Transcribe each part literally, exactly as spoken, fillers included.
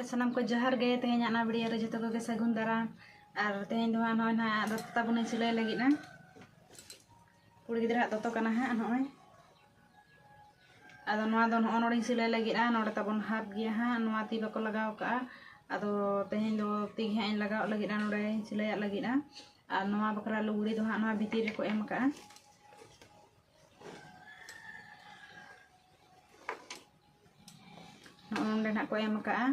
ᱥᱟᱱᱟᱢ ᱠᱚ ᱡᱚᱦᱟᱨ ᱜᱮ᱾ ᱛᱮᱦᱮᱧᱟᱜ ᱱᱚᱣᱟ video ᱨᱮ ᱡᱚᱛᱚ ᱠᱚᱜᱮ ᱥᱟᱹᱜᱩᱱ ᱫᱟᱨᱟᱢ᱾ ᱟᱨ ᱛᱮᱦᱮᱧ ᱫᱚ ᱦᱟᱸᱜ ᱱᱚᱜᱼᱚᱭ ᱱᱟᱦᱟᱜ ᱫᱚᱛᱚ ᱛᱟᱵᱚᱱᱤᱧ ᱥᱤᱞᱟᱹᱭ ᱞᱟᱹᱜᱤᱫᱼᱟ᱾ ᱠᱩᱲᱤ ᱜᱤᱫᱽᱨᱟᱹ ᱦᱟᱸᱜ ᱫᱚᱛᱚ ᱠᱟᱱᱟ ᱦᱟᱸᱜ ᱱᱚᱜᱼᱚᱭ᱾ ᱟᱫᱚ ᱱᱚᱣᱟ ᱫᱚ ᱱᱚᱜᱼᱚ ᱱᱚᱰᱮᱧ ᱥᱤᱞᱟᱹᱭ ᱞᱟᱹᱜᱤᱫᱼᱟ᱾ ᱱᱚᱰᱮ ᱛᱟᱵᱚᱱ ᱦᱟᱛ ᱜᱮᱭᱟ ᱦᱟᱸᱜ, ᱱᱚᱣᱟ ᱛᱤ ᱵᱟᱠᱚ ᱞᱟᱜᱟᱣ ᱠᱟᱜᱼᱟ᱾ ᱟᱫᱚ ᱛᱮᱦᱮᱧ ᱫᱚ ᱛᱤ ᱜᱮ ᱦᱟᱸᱜ ᱤᱧ ᱞᱟᱜᱟᱣ ᱞᱟᱹᱜᱤᱫᱼᱟ, ᱱᱚᱰᱮᱧ ᱥᱤᱞᱟᱹᱭᱟᱜ ᱞᱟᱹᱜᱤᱫᱼᱟ᱾ ᱟᱨ ᱱᱚᱣᱟ ᱵᱟᱠᱷᱨᱟ ᱞᱩᱜᱽᱲᱤ ᱫᱚ ᱦᱟᱸᱜ ᱱᱚᱣᱟ ᱵᱷᱤᱛᱤᱨ ᱨᱮᱠᱚ ᱮᱢ ᱠᱟᱜᱼᱟ᱾ ᱱᱚᱜᱼᱚ ᱱᱚᱰᱮ ᱱᱟᱜ ᱠᱚ ᱮᱢ ᱠᱟᱜᱼᱟ᱾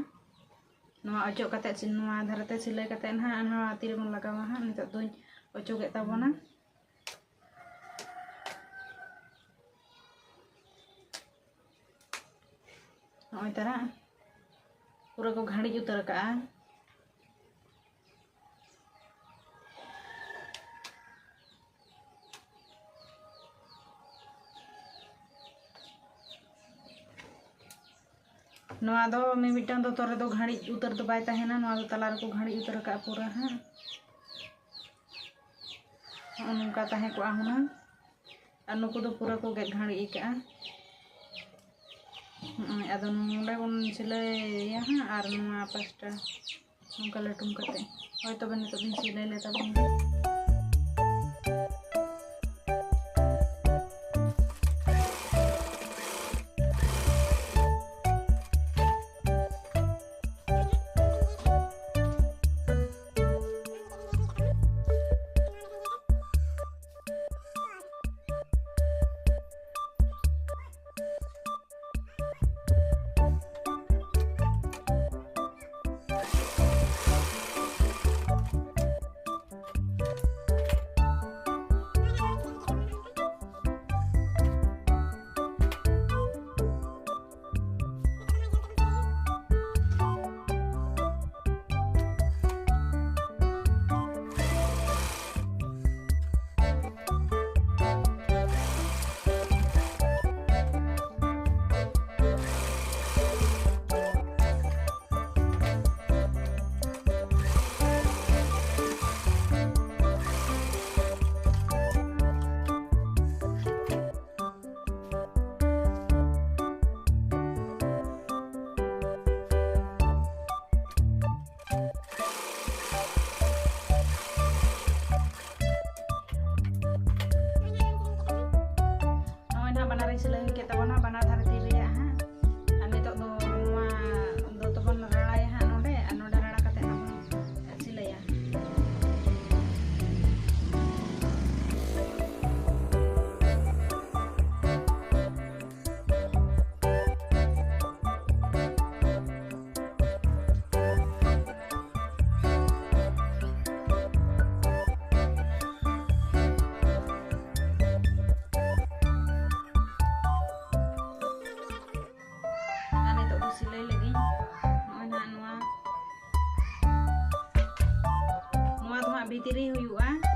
ᱱᱚᱣᱟ ᱚᱪᱚᱜ ᱠᱟᱛᱮ, ᱱᱚᱣᱟ ᱫᱷᱟᱨᱮᱛᱮ ᱥᱤᱞᱟᱹᱭ ᱠᱟᱛᱮ ᱱᱟᱦᱟᱜ ᱱᱚᱣᱟ ᱛᱤ ᱨᱮᱵᱚᱱ ᱞᱟᱜᱟᱣᱟ ᱦᱟᱸᱜ᱾ ᱱᱤᱛᱚᱜ ᱫᱚᱧ ᱚᱪᱚᱜᱮᱫ ᱛᱟᱵᱚᱱᱟ᱾ ᱱᱚᱜᱼᱚᱭ ᱛᱟᱨᱟ ᱯᱩᱨᱟᱹ ᱠᱚ ᱜᱷᱟᱹᱲᱤᱡ ᱩᱛᱟᱹᱨ ᱠᱟᱜᱼᱟ᱾ ᱱᱚᱣᱟ ᱫᱚ ᱢᱤᱢᱤᱫᱴᱟᱝ ᱫᱚᱛᱚ ᱨᱮᱫᱚ ᱜᱷᱟᱹᱲᱤᱡ ᱩᱛᱟᱹᱨ ᱫᱚ ᱵᱟᱭ ᱛᱟᱦᱮᱱᱟ, ᱱᱚᱣᱟ ᱫᱚ ᱛᱟᱞᱟ ᱨᱮᱠᱚ ᱜᱷᱟᱹᱲᱤᱡ ᱩᱛᱟᱹᱨ ᱠᱟᱜᱼᱟ ᱯᱩᱨᱟᱹ ᱦᱟᱸᱜ᱾ ᱱᱚᱜᱼᱚ ᱱᱚᱝᱠᱟ ᱛᱟᱦᱮᱸ ᱠᱚᱜᱼᱟ ᱦᱩᱱᱟᱹᱝ᱾ ᱟᱨ ᱱᱩᱠᱩ ᱫᱚ ᱯᱩᱨᱟᱹ ᱠᱚ ᱜᱮᱫ ᱜᱷᱟᱹᱲᱤᱡ ᱟᱠᱟᱜᱼᱟ᱾ ᱱᱚᱜᱼᱚᱭ ᱟᱫᱚ ᱱᱚᱰᱮ ᱵᱚᱱ ᱥᱤᱞᱟᱹᱭᱟ ᱦᱟᱸᱜ, ᱟᱨ ᱱᱚᱣᱟ ᱯᱟᱥᱴᱟ ᱱᱚᱝᱠᱟ ᱞᱟᱹᱴᱩᱢ ᱠᱟᱛᱮ᱾ ᱦᱳᱭ, ᱛᱚᱵᱮ ᱱᱤᱛᱚᱜ ᱵᱚᱱ ᱥᱤᱞᱟᱹᱭ ᱞᱮ ᱛᱟᱵᱚᱱ᱾ ᱵᱷᱤᱛᱨᱤ ᱦᱩᱭᱩᱜᱼᱟ᱾